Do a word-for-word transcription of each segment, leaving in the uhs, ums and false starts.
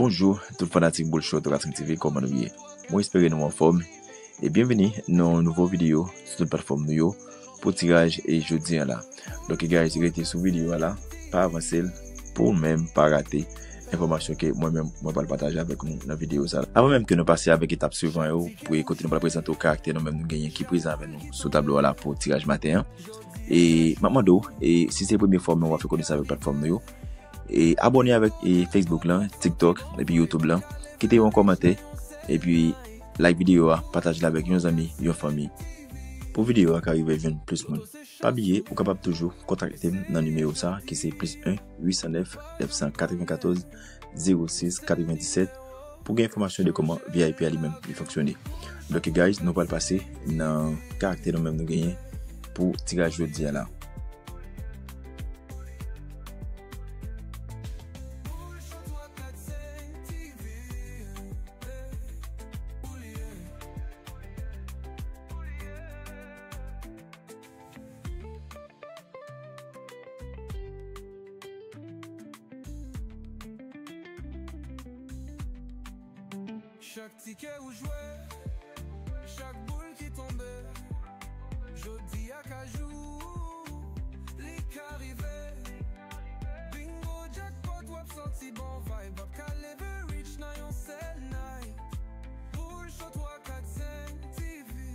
Bonjou tout fanatik Boul Show Toka T V, kòman nou ye? Mwen espere nou anfòm. E byenvini nan yon nouvo videyo sou tout platfòm nou yo pou tiraj e jodi an la. Donk guys, rete sou videyo a la, pa avanse l pou w menm pa rate enfòmasyon ke mwen menm mwen pral pataje avèk nou nan videyo sa la. Avan menm ke nou pase avèk etap swivan yo, pou kote nou pral prezante w karaktè nou menm nou genyen ki prezan avèk nou sou tablo a la pou tiraj maten an. E m ap mande w, e si se premye fwa w menm w ap fè konesans avèk platfòm nou yo, e abòne avèk e Facebook lan, TikTok, epi YouTube lan. Kite yon kòmantè, epi like videyo a, pataje l avèk yon zanmi, yon fanmi. Pou videyo a ka rive jwenn plis moun. Pa bliye, ou kapab toujou kontakte m nan nimewo sa a, ki se plis en uit san nèf nèf san katrevenkatòz zewo sis katrevendiset, pou gen enfòmasyon de kòman V I P a li menm li fonksyone. Donk guys, nou pral pase nan karaktè nou menm nou genyen pou tiraj jodi a la. Chak tikè ou jwe, chak boul ki tonbe, jodi a ka jou, li ka rive. Bingo, jackpot, w ap santi bon vibe, w ap ka leve rich nan yon sèl night. Boul Show twa kat senk T V.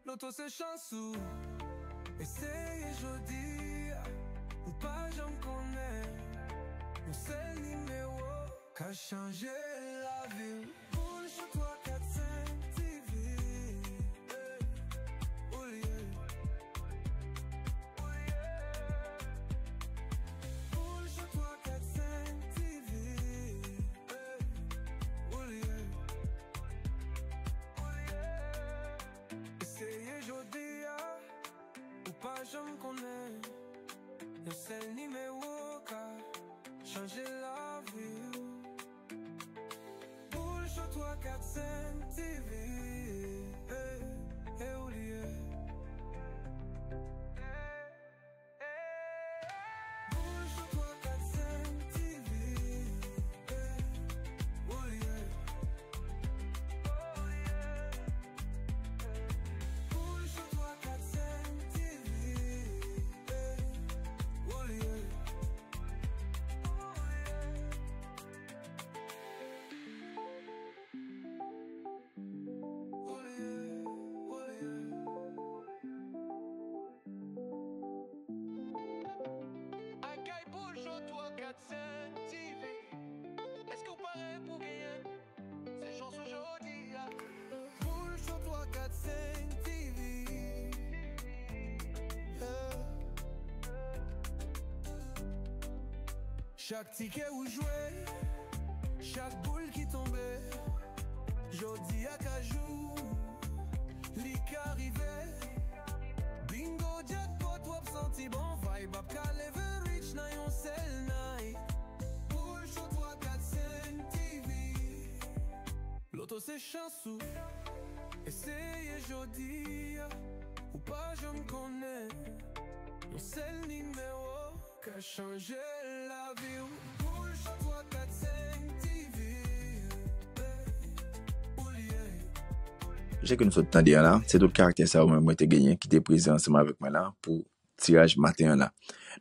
Loto se chans ou. Eseye jodi a, ou pa janm konnen. Yon sèl nimewo ka chanje lavi w. Boul Show twa kat senk T V. Hey. Ou li ye. Ou li ye. Boul Show twa kat senk T V. Hey. Ou li ye. Ou li ye. Eseye jodi a, ou pa janm konnen. Yon sèl nimewo ka chanje lavi w. Boul Show twa kat senk T V. Hey, hey, ou li ye. Boul Show twa kat senk T V. Hey, ou li ye. Boul Show twa kat senk T V. Hey, ou li ye. Akèy Boul Show twa kat senk T V. Èske w pare pou genyen? Se chans ou jodi a. Boul Show twa kat senk T V. Yeah. Chak tikè ou jwe, chak boul ki tonbe, jodi a ka jou, li ka rive. Bingo, jackpot, w ap santi bon vibe, w ap ka leve rich nan yon sèl night. Boul Show twa kat senk T V. Loto se chans ou. Eseye jodi a, ou pa janm konnen. Yon sèl nimewo ka chanje lavi w. Boul Show twa kat senk T V. Hey, ou li ye. Jan ke nou sot tande a la, se tout karaktè sa yo menm mwen te genyen ki te prezan ansanm avèk mwen la pou tiraj maten an la.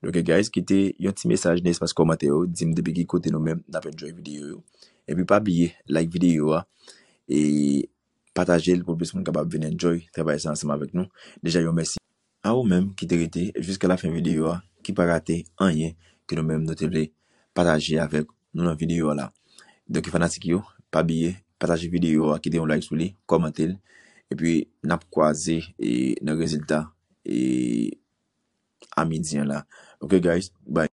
Donk guys, kite yon ti mesaj nan espas kòmantè yo, di m depi ki kote nou menm n ap enjoy videyo yo. Epi pa bliye like videyo a e pataje l pou plis moun kapab vin enjoy travay sa ansanm avèk nou. Deja yon mèsi a ou menm ki te rete jiska lafen videyo a, ki pa rate anyen ke nou menm nou te vle pataje avèk nou nan videyo a la. Donk fanatik yo, pa bliye pataje videyo a, kite yon like sou li, kòmante l, epi n ap kwaze e nan rezilta e a midi an la. Ok guys, bye.